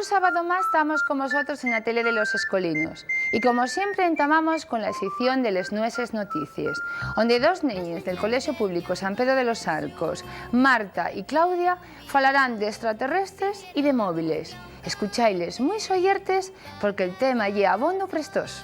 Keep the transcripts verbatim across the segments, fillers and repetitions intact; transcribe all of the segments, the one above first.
Un sábado más tamos con vosotros en la tele de los escolinos, y como siempre entamamos con la sección de les nueses noticies, onde dos neñes del Colegio Público San Pedro de los Arcos, Marta y Claudia, falarán d'extraterrestres y de móviles. Escuchailes mui soyertes, porque el tema ye abondo prestoso.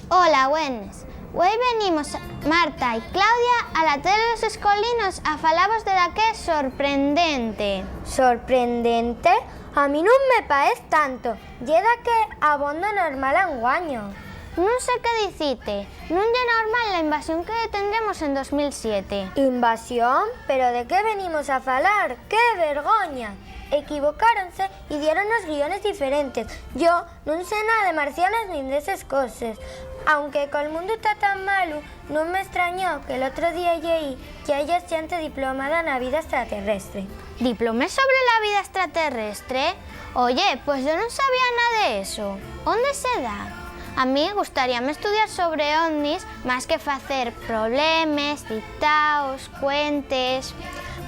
Hola, buenas. Güei venimos Marta y Claudia a la tele de los escolinos a falavos de daqué sorprendente. Sorprendente? A mí nun me paez tanto. Ye daqué abondo normal anguaño. Nun sé qué dicite. Nun ye normal la invasión que tendremos en dos mil siete. ¿Invasión? ¿Pero de qué venimos a falar? ¡Qué vergoña! Equivocáronse y dieron los guiones diferentes. Yo nun sé nada de marcianos nin d'eses coses. Aunque col mundu ta tan malu, nun m'estrañó que l'otro día lleí que hai xente diplomada na vida extraterrestre. ¿Diplomes sobre la vida extraterrestre? Oye, pues yo nun sabía nada de eso. ¿Ónde se da? A mí gustaríame estudiar sobre ovnis más que facer problemes, dictaos, cuentes.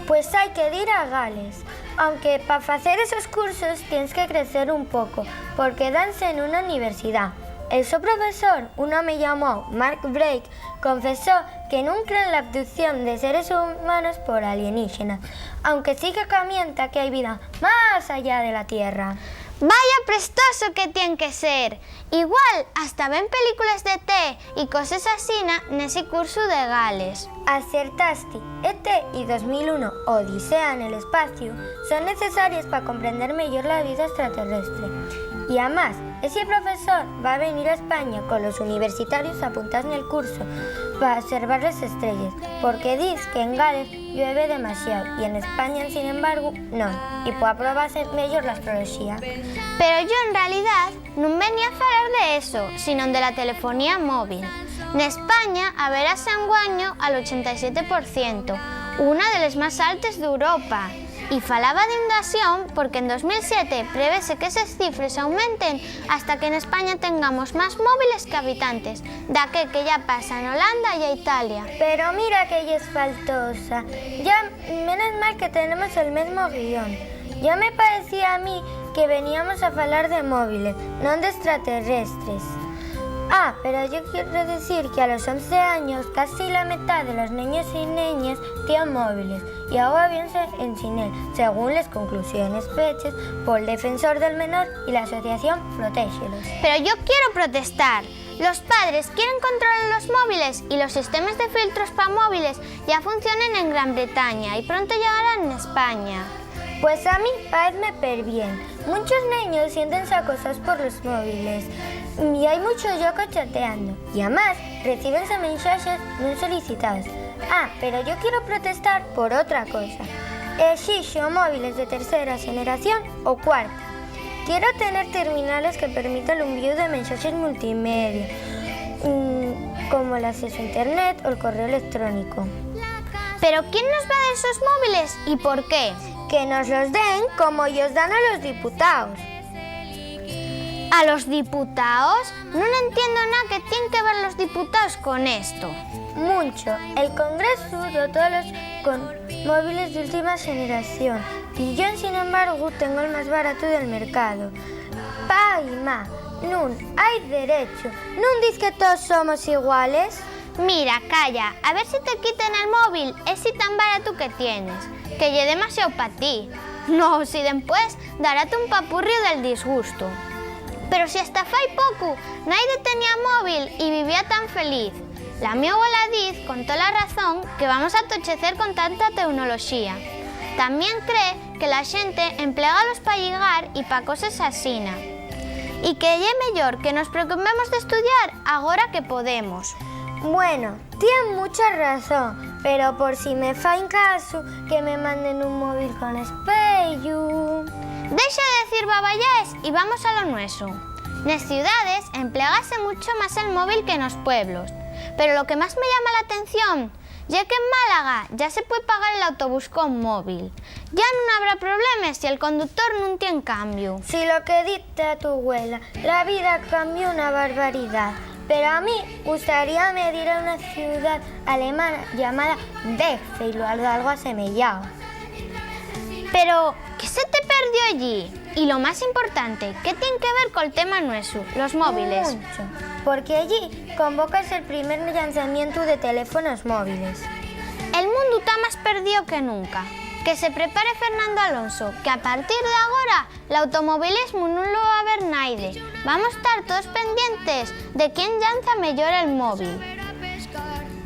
Pues hai que dir a Gales, aunque pa facer esos cursos tienes que crecer un poco, porque danse nuna universidá. El so profesor, un home llamao Mark Brake, confesó que nun cree en la abducción de seres humanos por alienígenas, aunque sí que camienta que hai vida más allá de la Tierra. ¡Vaya prestoso que tien que ser! Igual hasta ven películes d'E T y coses asina nesi cursu de Gales. Acertasti, E T y dos mil uno, Odisea en el espacio, son necesaries pa comprender meyor la vida extraterrestre. Y amás, esi profesor va venir a España colos universitarios apuntaos nel curso pa observar les estrelles, porque diz que en Gales llueve demasiao y en España, ensin embargu, non, y pue aprobase meyor l'astroloxía. Pero yo, en realidá, nun venía a falar de eso, sinón de la telefonía móvil. N'España averase anguaño al ochenta y siete por ciento, una de les más altes d'Europa. Y falaba d'invasión porque en dos mil siete prevese que eses cifres aumenten hasta que n'España tengamos más móviles qu'habitantes, daqué que yá pasa n'Holanda y a Italia. Pero mira que yes faltosa. Ya, menos mal que tenemos el mesmo guión. Ya me paecía a mí que veníamos a falar de móviles, non d'extraterrestres. Ah, pero yo quiero decir que a los once años casi la metá de los neños y neñes tienen móviles y agua viense en chinel, según les conclusiones feches pol Defensor del Menor y la asociación Protéxelos. Pero yo quiero protestar. Los padres quieren controlar los móviles y los sistemes de filtros pa móviles ya funcionen en Gran Bretaña y pronto llegarán en España. Pues a mí paezme perbién. Munchos neños siéntense acosaos por los móviles y hai muncho lloco chateando. Y amás, recíbense mensaxes nun solicitaos. Ah, pero yo quiero protestar por otra cosa. Esixo móviles de tercera xeneración o cuarta. Quiero tener terminales que permitan l'unvíu de mensaxes multimedia, mm, como l'acceso a internet o el correo electrónico. Pero ¿quién nos va a dar esos móviles y por qué? Que nos los den como yos dan a los diputaos. ¿A los diputaos? Nun entiendo na que tien que ver los diputaos con esto. Muncho. El Congresu dotó a los con móviles d'última xeneración y yo, ensin embargu, tengo el más baratu del mercado. Pá y ma, nun hai derechu. ¿Nun diz que toos somos iguales? Mira, calla, a ver si te quiten el móvil esi tan baratu que tienes, que ye demasiao pa ti. No, si dempués darate un papurriu del disgustu. Pero si hasta fai pocu naide tenía móvil y vivía tan feliz. La mio abuela diz, con tola razón, que vamos a atochecer con tanta teunoloxía. Tamién cree que la xente emplégalos pa lligar y pa coses asina, y que ye meyor que nos preocupemos d'estudiar agora que podemos. Bueno, tien mucha razón, pero por si me faen casu, que me manden un móvil con espeyu. Dexa de decir babayaes y vamos a lo nueso. Nes ciudades emplégase mucho más el móvil que nos pueblos, pero lo que más me llama la atención ye que en Málaga ya se pue pagar el autobús con móvil. Ya nun habrá problemes si el conductor nun tien cambiu. Si lo que diz ta tu güela, la vida cambió una barbaridá. Pero a mí gustaríame dir a una ciudá alemana llamada Bielefeld o algo asemeyao. Pero, ¿qué se te perdió allí? Y lo más importante, ¿qué tien que ver col tema nuesu, los móviles? Muncho, porque allí convócase el primer llanzamientu de teléfonos móviles. El mundu ta más perdío que nunca. Que se prepare Fernando Alonso, que a partir d'agora l'automovilismu nun lo va ver naide. Vamos tar toos pendientes de quién llanza meyor el móvil.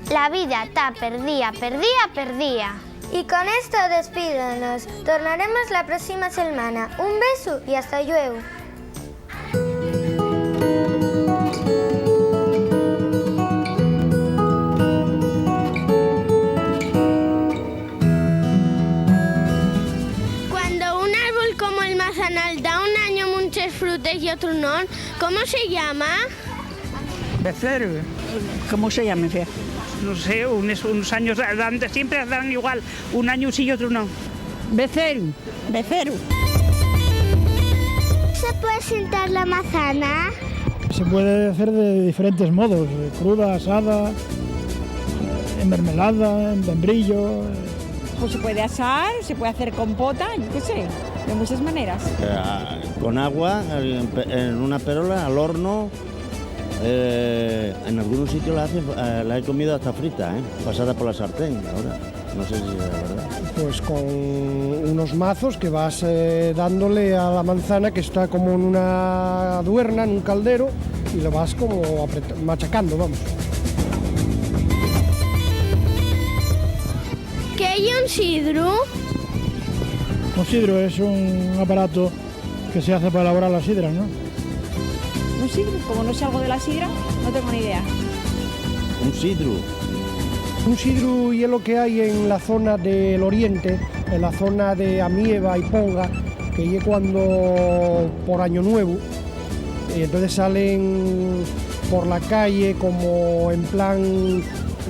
La vida ta perdía, perdía, perdía. Y con esto despídonos. Tornaremos la próxima semana. Un besu y hasta llueu. Cuando un árbol como el mazanal da un año munches frutes y otro non, ¿cómo se llama? Beceru. ¿Cómo se llama, fea? No sé, unos, unos años dan, siempre dan igual, un año sí y otro no. Beceru. Beceru. ¿Se puede sentar la mazana? Se puede hacer de diferentes modos, cruda, asada, en mermelada, en membrillo. Pues se puede asar, se puede hacer compota, yo qué sé, de muchas maneras. Eh, con agua, en pe-, en una perola, al horno. Eh, en algunos sitios la hacen, eh, la he comido hasta frita, ¿eh? Pasada por la sartén, ahora. No sé si es verdad. Pues con unos mazos que vas, eh, dándole a la manzana que está como en una duerna, en un caldero, y lo vas como apret-, machacando, vamos. ¿Qué ye un sidru? Un sidru es un aparato que se hace para elaborar la sidra, ¿no? Un sidru, como no sé algo de la sidra, no tengo ni idea. Un sidru. Un sidru ye lo que hay en la zona del oriente, en la zona de Amieva y Ponga, que ye cuando por Año Nuevo, y entonces salen por la calle como en plan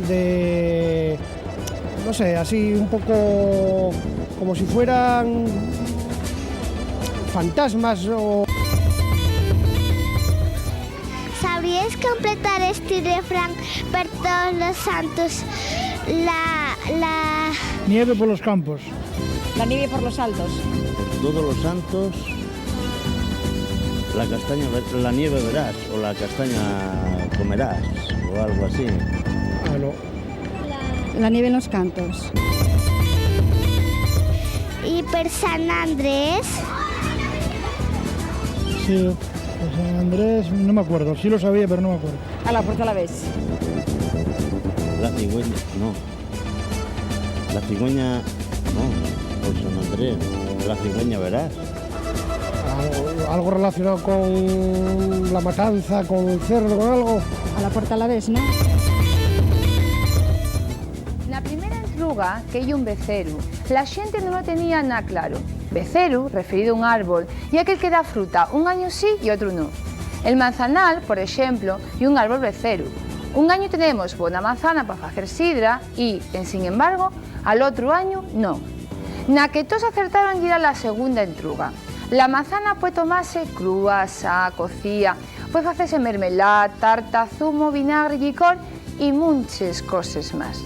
de, no sé, así un poco como si fueran fantasmas o... ¿Sabríais completar esti refrán? Per todos los santos, la, la... Nieve por los campos. La nieve por los altos. Por todos los santos, la castaña ver-, la nieve verás, o la castaña comerás, o algo así. Ah, no. La nieve en los cantos. ¿Y per San Andrés? Sí, per San Andrés, no me acuerdo. Sí lo sabía, pero no me acuerdo. A la puerta a la vez. La cigüeña, no. La cigüeña, no. Por San Andrés, la cigüeña verás. Algo, algo relacionado con la matanza, con el cerdo, con algo. A la puerta a la vez, ¿no? Na primera entruga, ¿qué ye un beceru? La xente nun lo tenía na claro. Beceru, referido a un árbol, ye aquel que da fruta un añu sí y otru no. El manzanal, por exemplo, ye un árbol beceru. Un añu tenemos bona manzana pa facer sidra y, en sin embargo, al otru añu non. Na que toos acertaron yera la segunda entruga. La mazana pue tomase crúa, asá, cocía, pue facese mermelá, tarta, zumo, vinagre, llicor y munches coses más.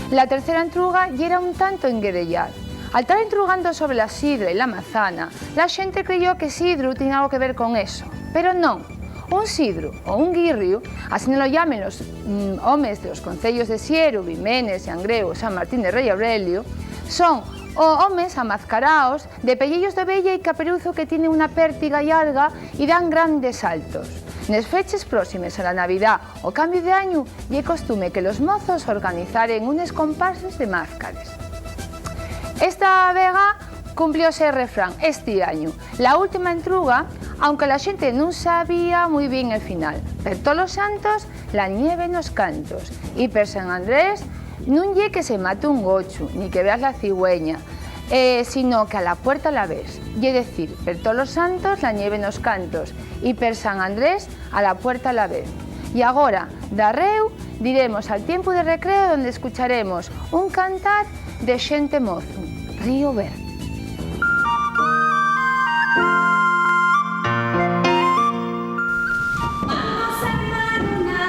La tercera entruga yera un tanto enguedeyar. Al tar entrugando sobre la sidra y la mazana, la xente creyó que sidru tien algo que ver con eso, pero non. Un sidru, o un guirriu, asina lo llamen los, mm, homes de los conceyos de Sieru, Vimenes, Llangreu, San Martín de Rei Aureliu, son o homes amazcaraos de pelleyos d'oveya y caperuzu que tienen una pértiga llarga y dan grandes saltos. Nes feches próximes a la Navidá o cambiu d'añu, ye costume que los mozos organizaren unes comparses de mázcares. Esta vega cumplióse el refrán esti añu. La última entruga, aunque la xente nun sabía mui bien el final. Per tolos santos, la ñeve nos cantos. Y per San Andrés, nun ye que se mate un gochu, ni que veas la cigüeña, eh, sino que a la puerta la ves. Ye decir, per tolos santos, la ñeve nos cantos. Y per San Andrés, a la puerta a la vez. Y agora, darréu, diremos al tiempu de recreo, donde escucharemos un cantar de xente mozu, Río Verde. Vamos a armar una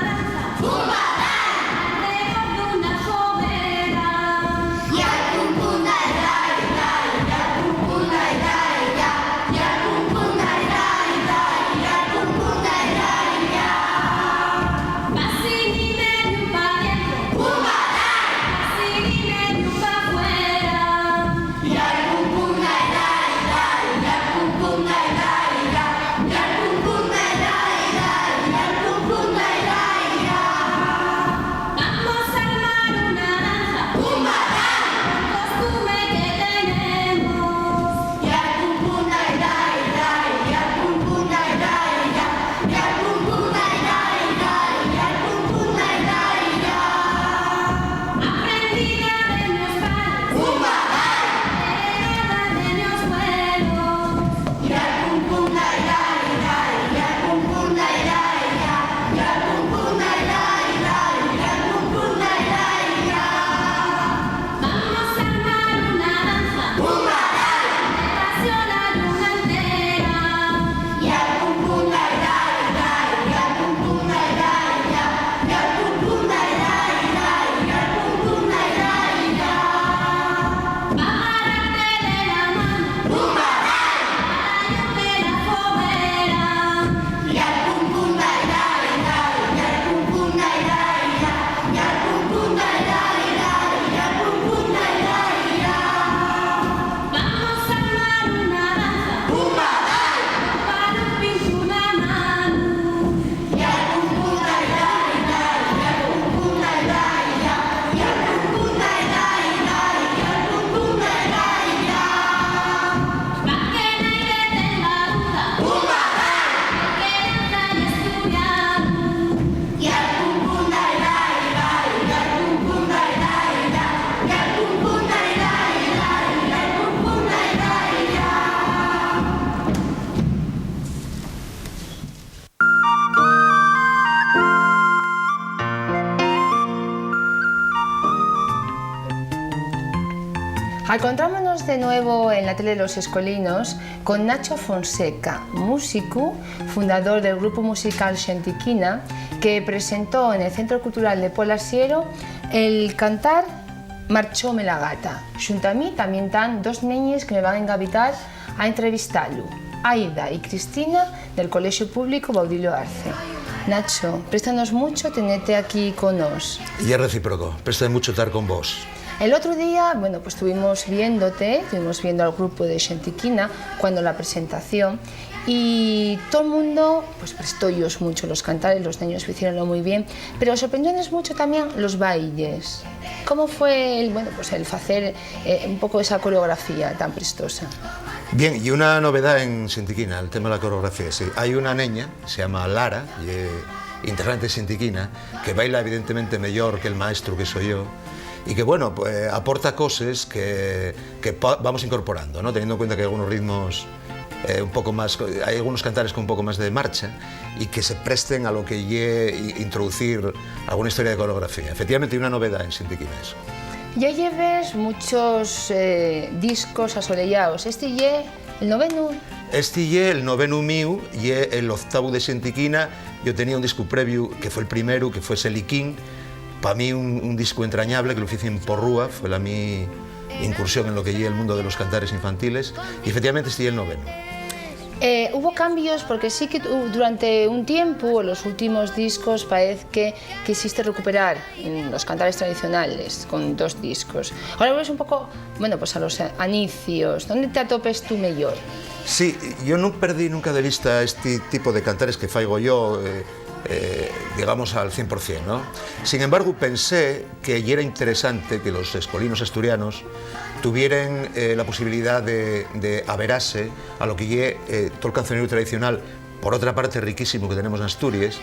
Alcontrámonos de nuevo en la tele de los escolinos con Nacho Fonseca, músicu, fundador del grupu musical Xentiquina, que presentó en el Centro Cultural de Pola Siero el cantar Marchóme la gata. Xunto a mí tamién tán dos neñes que me van engavitar a entrevistalu, Aida y Cristina, del Colexu Públicu Baudilio Arce. Nacho, préstanos mucho tenete aquí con nós. Ye recíproco, préstame mucho tar con vos. El otru día, bueno, pues estuvimos viéndote, estuvimos viendo al grupo de Xentiquina cuando la presentación, y todo el mundo, pues, prestó-yos mucho los cantares, los neños hicieronlo muy bien, pero sorprendiónos mucho también los bailes. ¿Cómo fue el, bueno, pues, el facer, eh, un poco esa coreografía tan prestosa? Bien, y una novedad en Xentiquina, el tema de la coreografía, sí. Hai una neña, se llama Lara, y, eh, integrante de Xentiquina, que baila evidentemente mellor que el maestro que soy yo, y que, bueno, pues, aporta coses que, que pa-, vamos incorporando, ¿no? Teniendo en cuenta que hay algunos ritmos, eh, un poco más, hay algunos cantares con un poco más de marcha y que se presten a lo que ye i-, introducir alguna historia de coreografía. Efectivamente, hay una novedad en Xentiquina, eso. Ya lleves muchos, eh, discos asoleyaos. Este ye el novenu. Este ye el novenu míu, ye el octavu de Xentiquina. Yo tenía un discu previu, que fue el primeru, que fue Seliquín. Pa mí un, un discu entrañable, que lo fice en Porrúa, fue la mi incursión en lo que ye el mundo de los cantares infantiles. Y efectivamente este ye el novenu. Eh, hubo cambios, porque sí que tu-, durante un tiempo, en los últimos discos, parece que quisiste recuperar, mm, los cantares tradicionales con dos discos. Ahora vuelves un poco, bueno, pues, a los a-, anicios. ¿Dónde te atopes tú mellor? Sí, yo nun perdí nunca de vista este tipo de cantares que faigo yo, eh, eh, digamos, al cien por cien, ¿no? Sin embargo, pensé que yera interesante que los escolinos asturianos tuvieren, eh, la posibilidad de, de averase a lo que ye, eh, tol cancioneru tradicional, por otra parte, riquísimo que tenemos en Asturies.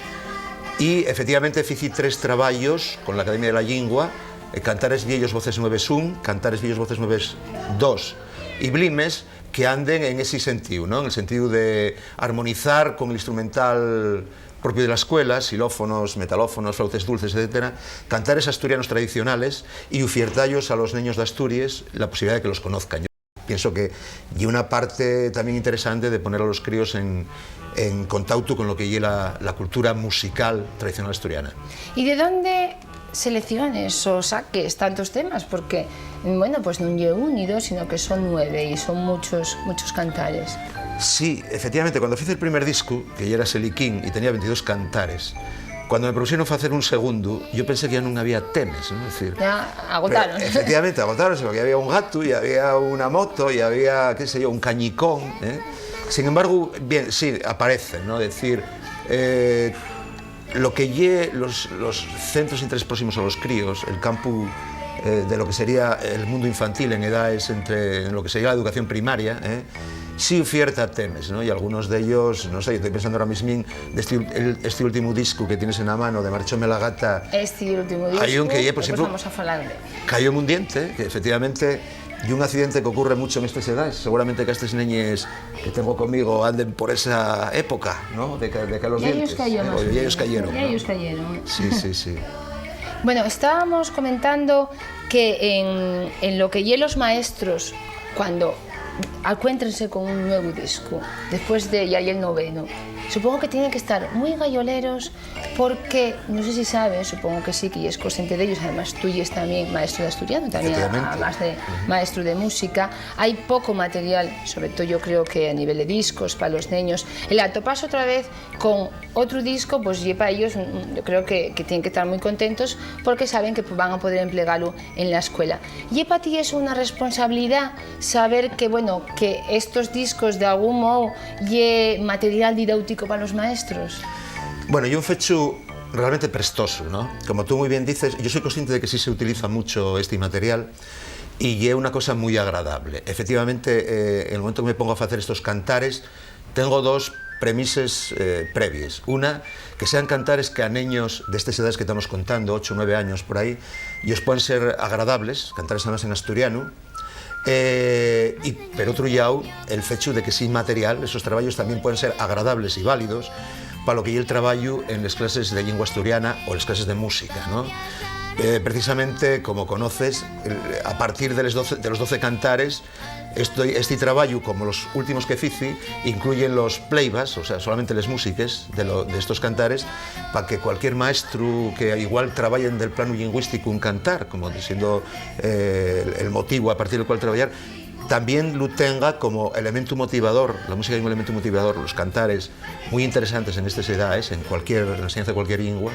Y, efectivamente, fici tres trabayos con la Academia de la Llingua, eh, Cantares Vieyos, Voces Nueves un, Cantares Vieyos, Voces Nueves dos y Blimes, que anden en ese sentido, ¿no? En el sentido de armonizar con el instrumental propio de la escuela, xilófonos, metalófonos, flautes dulces, etcétera, cantares asturianos tradicionales y ufiertallos a los neños de Asturies la posibilidad de que los conozcan. Yo pienso que ye una parte también interesante de poner a los críos en, en contacto con lo que ye la, la cultura musical tradicional asturiana. ¿Y de dónde selecciones o saques tantos temas? Porque, bueno, pues nun ye un ni dos, sino que son nueve y son muchos, muchos cantares. Sí, efectivamente, cuando fice el primer discu, que ya era Seliquín y tenía veintidós cantares, cuando me propusieron facer un segundu, yo pensé que ya nun había temes, ¿no? Es decir, ya agotaron. Pero, efectivamente, agotáronse, porque había un gato, y había una moto, y había, qué sé yo, un cañicón, ¿eh? Sin embargo, bien, sí, aparecen, ¿no? Es decir, eh, lo que ye los, los centros de interés próximos a los críos, el campu, eh, de lo que sería el mundo infantil en edades entre, en lo que sería la educación primaria, ¿eh? Sí ufierta temes, ¿no? Y algunos de ellos, no sé, yo estoy pensando ahora mismo de este, ul-, el, este último disco que tienes en la mano, de Marchóme la gata. Este último disco, hay un que ye, por ejemplo, vamos a falar de. Cayó un diente, que efectivamente y un accidente que ocurre mucho en estas edades. Seguramente que estos neñes que tengo conmigo anden por esa época, ¿no? De ca-, de caer los dientes, ¿eh? Ya ellos cayeron, más o menos. Ya ellos cayeron, ¿no? Ya ellos cayeron. Sí, sí, sí. Bueno, estábamos comentando que en, en lo que ye los maestros, cuando alcuéntrense con un nuevu discu, después de ya el noveno, supongo que tienen que estar muy gayoleros, porque, no sé si sabes, supongo que sí, que yes consciente d'ellos, además tú yes también maestro de asturiano, también, efectivamente, además de maestro de música, hay poco material, sobre todo yo creo que a nivel de discos, para los neños. El atoparse otra vez con otro disco, pues ye pa ellos, mm, yo creo que, que tienen que estar muy contentos porque saben que van a poder emplegarlo en la escuela. ¿Ye pa ti eso una responsabilidad, saber que, bueno, que estos discos de algún modo ye material didáutico pa los maestros? Bueno, ye un fechu realmente prestoso, ¿no? Como tú muy bien dices, yo soy consciente de que sí se utiliza mucho este material y ye una cosa muy agradable. Efectivamente, eh, en el momento que me pongo a facer estos cantares, tengo dos premises, eh, previes. Una, que sean cantares que a neños destes edades que estamos contando, ocho, nueve años, por ahí, yos puedan ser agradables, cantares además en asturianu, eh, y, per otru llau, el fechu de que ese material, esos trabayos, también pueden ser agradables y válidos pa lo que ye el trabayu en les clases de llingua asturiana o les clases de música, ¿no? Eh, precisamente, como conoces, el, a partir de les doce, de los doce cantares, esto, esti trabayu, como los últimos que fici, incluyen los playbacks, o sea, solamente les músiques de lo, de estos cantares, pa que cualquier maestru que igual trabaye del planu llingüísticu un cantar, como diciendo, eh, el, el motivu a partir del cual trabayar, tamién lu tenga como elementu motivador. La música ye un elementu motivador, los cantares, mui interesantes en estes edaes, en cualquier, en la enseñanza de cualquier llingua,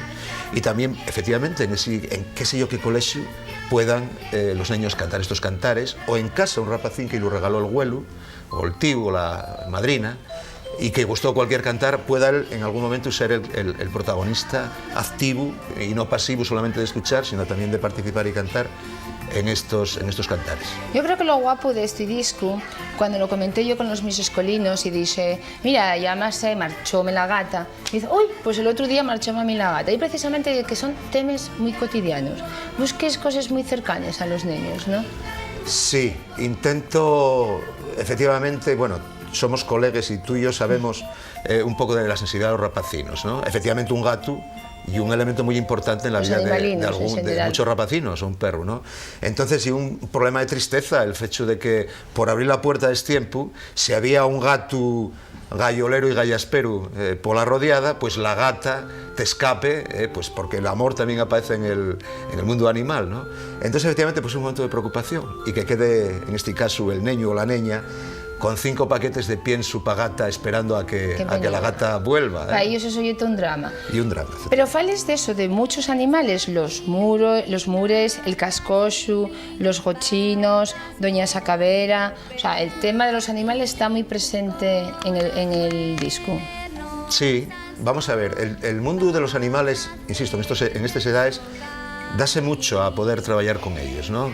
y tamién, efectivamente, en esi, en qué sé yo qué colexiu puedan, eh, los neños cantar estos cantares, o en casa un rapacín que lu regaló el güelu, o el tíu, o la madrina, y que gustó cualquier cantar, pueda él en algún momento ser el, el, el protagonista activo y no pasivo solamente de escuchar, sino también de participar y cantar en estos, en estos cantares. Yo creo que lo guapo de este disco, cuando lo comenté yo con los mis escolinos y dije, "Mira, ya más se marchóme la gata", dice, "Uy, pues el otro día marchóme a mí la gata". Y precisamente que son temas muy cotidianos. Busques cosas muy cercanas a los niños, ¿no? Sí, intento, efectivamente, bueno, somos colegas y tú y yo sabemos, eh, un poco de la sensibilidad de los rapacinos, ¿no? Efectivamente, un gato y un elemento muy importante en la vida de, de algún, de muchos rapacinos, un perro, ¿no? Entonces, y un problema de tristeza, el hecho de que, por abrir la puerta de tiempo, si había un gato gayolero y gayasperu, eh, pola rodiada, pues la gata te escape, eh, pues porque el amor también aparece en el, en el mundo animal, ¿no? Entonces, efectivamente, pues un momento de preocupación y que quede, en este caso, el neño o la neña con cinco paquetes de piensu pa gata esperando a que, a que la gata vuelva, ¿eh? Pa ellos eso ye todo un drama. Y un drama, efectivamente. Pero fales de eso, de muchos animales, los muro-, los mures, el cascoxu, los gochinos, doña Sacavera. O sea, el tema de los animales está muy presente en el, en el disco. Sí, vamos a ver, el, el mundo de los animales, insisto, en estos, en estes edades, dase mucho a poder trabayar con ellos, ¿no? Mm,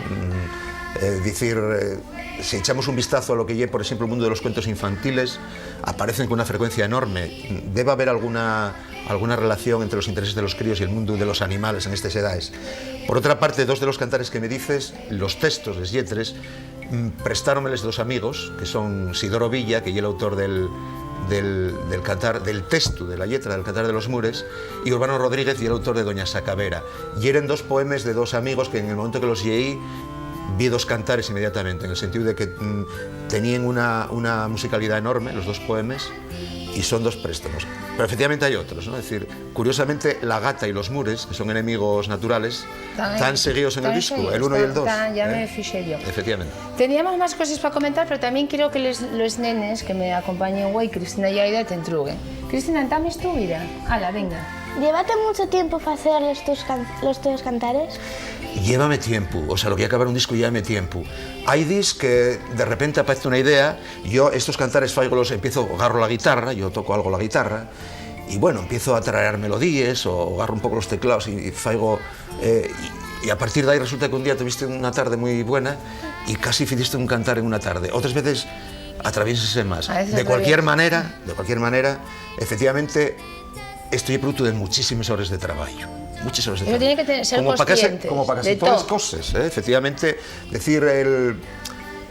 eh, dicir, eh, si echamos un vistazo a lo que ye, por ejemplo, el mundo de los cuentos infantiles, aparecen con una frecuencia enorme. Debe haber alguna, alguna relación entre los intereses de los críos y el mundo de los animales en estes edades. Por otra parte, dos de los cantares que me dices, los textos, les lletres, mm, prestáronmeles dos amigos, que son Sidoro Villa, que ye l'autor del, del, del cantar, del textu, de la lletra del Cantar de los Mures, y Urbano Rodríguez, ye l'autor de Doña Sacavera. Yeren dos poemes de dos amigos que, en el momento que los lleí, vi dos cantares inmediatamente, en el sentido de que, mm, teníen una, una musicalidá enorme, los dos poemes, y son dos préstamos. Pero efectivamente hai otros, ¿no? Es decir, curiosamente, la gata y los mures, que son enemigos naturales, tán seguidos en el disco, el uno y el dos, ¿eh? Ya me fixé yo. Efectivamente. Teníamos más coses pa comentar, pero tamién quiero que les, los nenes que me acompañen güei, Cristina y Aida, t'entruguen. Cristina, ¿entames tú, mira? Ala, venga. ¿Llévate mucho tiempo facer los tos can-, los tos cantares? Llévame tiempu, o sea, lo que ye acabar un disco llévame tiempu. Hai dis que de repente aparece una idea, yo estos cantares faigolos, empiezo, agarro la guitarra, yo toco algo la guitarra, y bueno, empiezo a tararear melodíes, o, o agarro un poco los teclados y, y faigo, eh, y, y a partir de ahí resulta que un día tuviste una tarde muy buena y casi hiciste un cantar en una tarde. Otras veces atraviésase más. A veces atraviesa. De cualquier manera, de cualquier manera, efectivamente, esto ye producto de muchísimas horas de trabajo. Muchas horas de trabajo. Pero tiene que tener, ser conscientes de todo. Como pa casi, como pa casi todas las cosas, ¿eh? Efectivamente, decir el,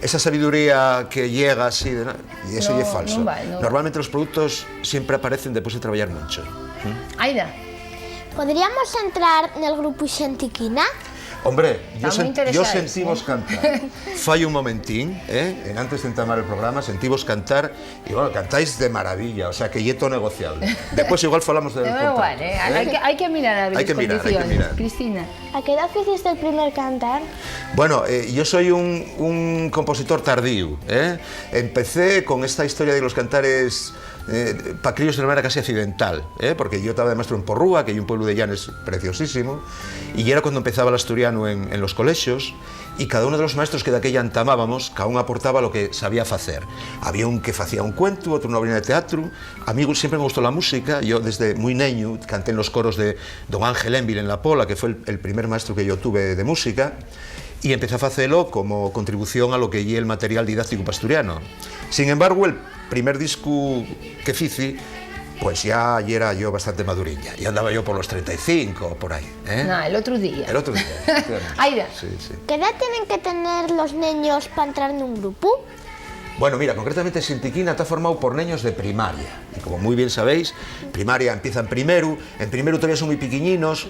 esa sabiduría que llega así, de, y eso ye falso. No, nun vai, nun vai. Normalmente los productos siempre aparecen después de trabajar mucho. ¿Mm? Aida. ¿Podríamos entrar nel grupu Xentiquina? Hombre, yo, sen-, yo sentí vos cantar. Fai un momentín, ¿eh? En antes de entamar el programa, sentí vos cantar y, bueno, cantáis de maravilla, o sea que ye todo negociable. Después igual falamos del contrato, ¿eh? Igual, ¿eh? Hay que, hay que mirar a ver las condiciones, Cristina. ¿A qué edad hiciste el primer cantar? Bueno, eh, yo soy un, un compositor tardío, ¿eh? Empecé con esta historia de los cantares, eh, pa críos de una manera casi accidental, ¿eh? Porque yo estaba de maestro en Porrúa, que es un pueblo de Llanes preciosísimo, y era cuando empezaba el asturiano en, en los colegios, y cada uno de los maestros que de aquella entamábamos, cada uno aportaba lo que sabía facer. Había un que facía un cuentu, otro una obrina de teatro. A mí siempre me gustó la música, yo desde muy neño canté en los coros de don Ángel Envil en La Pola, que fue el, el primer maestro que yo tuve de música, y empecé a facelo como contribución a lo que ye el material didáctico p'asturiano. Sin embargo, el primer discu que fici, pues ya yera yo bastante madurín, ya andaba yo por los treinta y cinco o por ahí, ¿eh? Nah, el otro día. El otro día, efectivamente. Aida. Sí, sí. ¿Qué edad tienen que tener los neños pa entrar nun grupu? Bueno, mira, concretamente Xentiquina está formado por neños de primaria. Y como muy bien sabéis, primaria empieza en primero, en primero todavía son muy piquiñinos,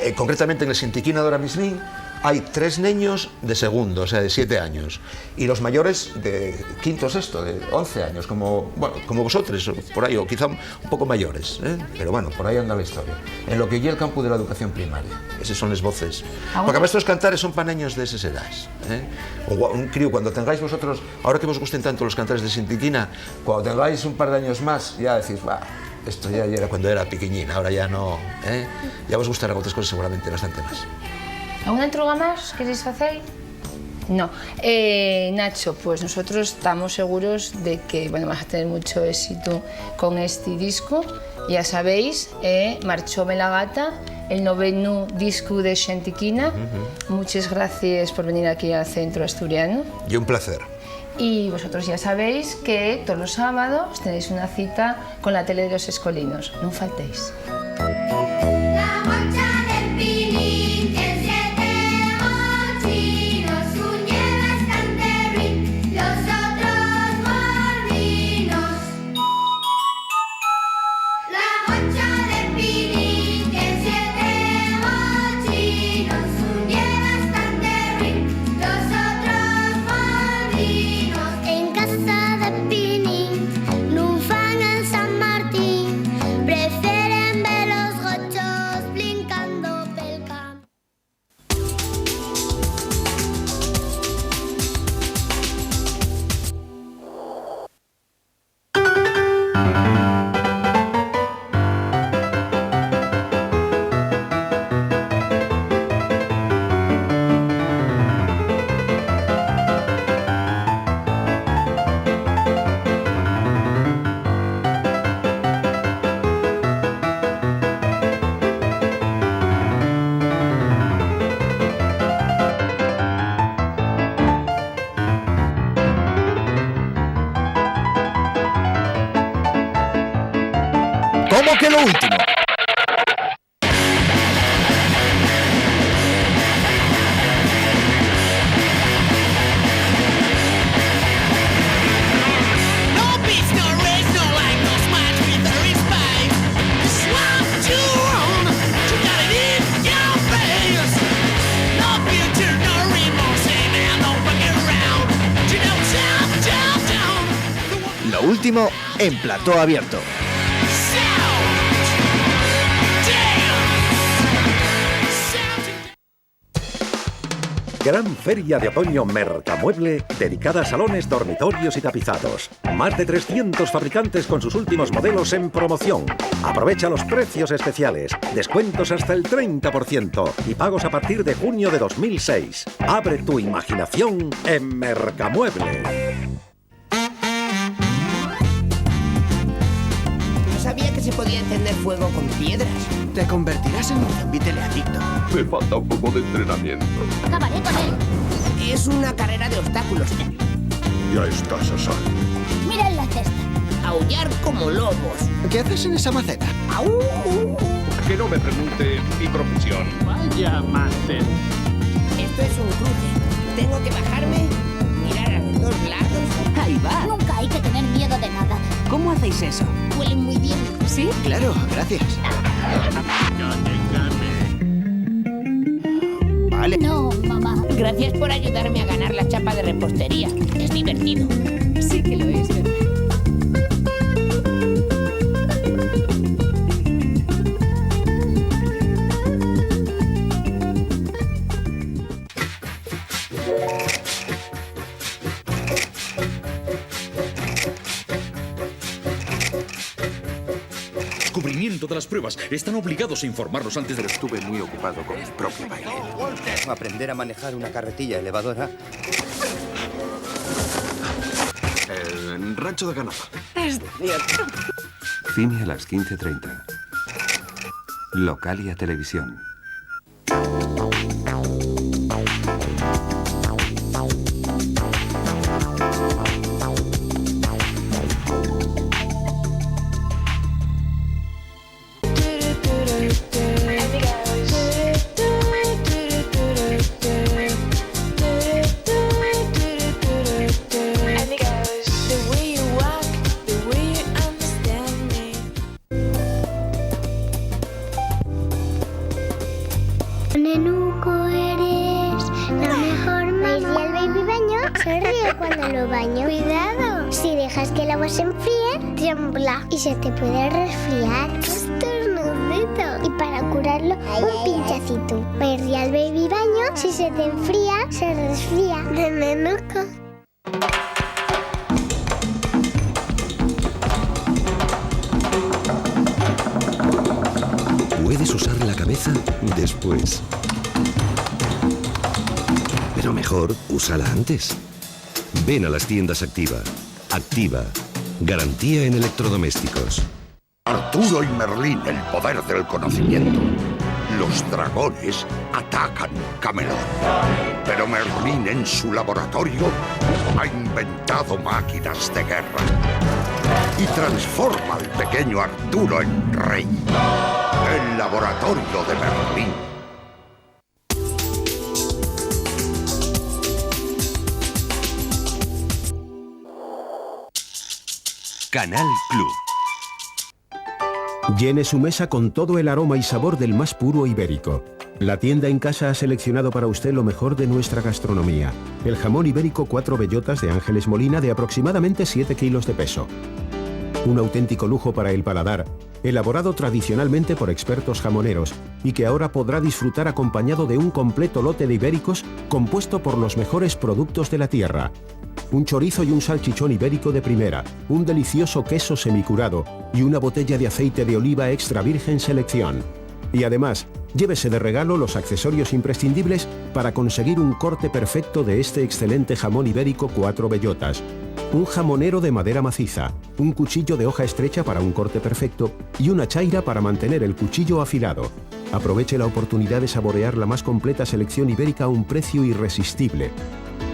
Eh, concretamente, en el Xentiquina d'ahora mismín hai tres neños de segundo, o sea, de siete años, y los mayores de quinto, sexto, de once años, como, bueno, como vosotros, por ahí, o quizá un poco mayores, ¿eh? Pero bueno, por ahí anda la historia. En lo que ye el campo de la educación primaria, esas son las voces. Porque además estos cantares son pa neños de esas edades, ¿eh? Un gua-, un crío, cuando tengáis vosotros, ahora que vos gusten tanto los cantares de Xentiquina, cuando tengáis un par de años más, ya decís, "Bah, esto ya era cuando era piquiñín, ahora ya no", ¿eh? Ya vos gustarán otras cosas seguramente bastante más. ¿Alguna entruga más queréis facer? No. Eh, Nacho, pues nosotros estamos seguros de que, bueno, vas a tener mucho éxito con este disco. Ya sabéis, eh, Marchóme la gata, el noveno disco de Xentiquina. Ujú. Muchas gracias por venir aquí al Centro Asturiano. Y un placer. Y vosotros ya sabéis que todos los sábados tenéis una cita con la tele de los escolinos. No faltéis. La guacha del Pinín tien siete gochinos, un ye bastante ruin, los otros morbinos. La guacha de Pinín tien siete gochinos, un ye bastante ruin, los otros morbinos. En casa de Pinín nun fan el San Martín, prefieren ver los gochos blincando pel campo. ¿Cómo que lo último? Lo último en Plató Abierto. Gran feria de otoño Mercamueble, dedicada a salones, dormitorios y tapizados. Más de trescientos fabricantes con sus últimos modelos en promoción. Aprovecha los precios especiales, descuentos hasta el treinta por ciento y pagos a partir de junio de dos mil seis. Abre tu imaginación en Mercamueble. No sabía que se podía encender fuego con piedras. Te convertirás en un zombi teleadicto. Me falta un poco de entrenamiento. Acabaré con él. Es una carrera de obstáculos. Ya estás a salvo. Mira en la cesta. Aullar como lobos. ¿Qué haces en esa maceta? ¡Au! Que no me pregunte mi profesión. Vaya máster. Esto es un cruce. Tengo que bajarme, mirar a los dos lados. Ahí va. Nunca hay que tener miedo de nada. ¿Cómo hacéis eso? Huelen muy bien. ¿Sí? Claro, gracias. Vale. No, mamá. Gracias por ayudarme a ganar la chapa de repostería. Es divertido. Sí que lo es, ¿verdad? Cubrimiento de las pruebas. Están obligados a informarnos antes de... Estuve muy ocupado con mi propio baile. Aprender a manejar una carretilla elevadora. El rancho de ganado. Es cierto. Cine a las quince treinta. Localia Televisión. Cuando lo baño, cuidado. Si dejas que el agua se enfríe, tiembla y se te puede resfriar. Estornudito. Y para curarlo, un pinchacito. My Real Baby Baño, si se te enfría, se resfría. De menuco. Puedes usar la cabeza después. Pero mejor, úsala antes. Ven a las tiendas Activa. Activa. Garantía en electrodomésticos. Arturo y Merlín, el poder del conocimiento. Los dragones atacan Camelot. Pero Merlín en su laboratorio ha inventado máquinas de guerra y transforma al pequeño Arturo en rey. El laboratorio de Merlín. Canal Club. Llene su mesa con todo el aroma y sabor del más puro ibérico. La tienda en casa ha seleccionado para usted lo mejor de nuestra gastronomía. El jamón ibérico cuatro bellotas de Ángeles Molina, de aproximadamente siete kilos de peso. Un auténtico lujo para el paladar, elaborado tradicionalmente por expertos jamoneros y que ahora podrá disfrutar acompañado de un completo lote de ibéricos compuesto por los mejores productos de la tierra. Un chorizo y un salchichón ibérico de primera, un delicioso queso semicurado y una botella de aceite de oliva extra virgen selección. Y además, llévese de regalo los accesorios imprescindibles para conseguir un corte perfecto de este excelente jamón ibérico cuatro bellotas. Un jamonero de madera maciza, un cuchillo de hoja estrecha para un corte perfecto y una chaira para mantener el cuchillo afilado. Aproveche la oportunidad de saborear la más completa selección ibérica a un precio irresistible.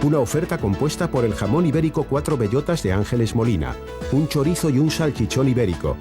Una oferta compuesta por el jamón ibérico cuatro bellotas de Ángeles Molina, un chorizo y un salchichón ibérico.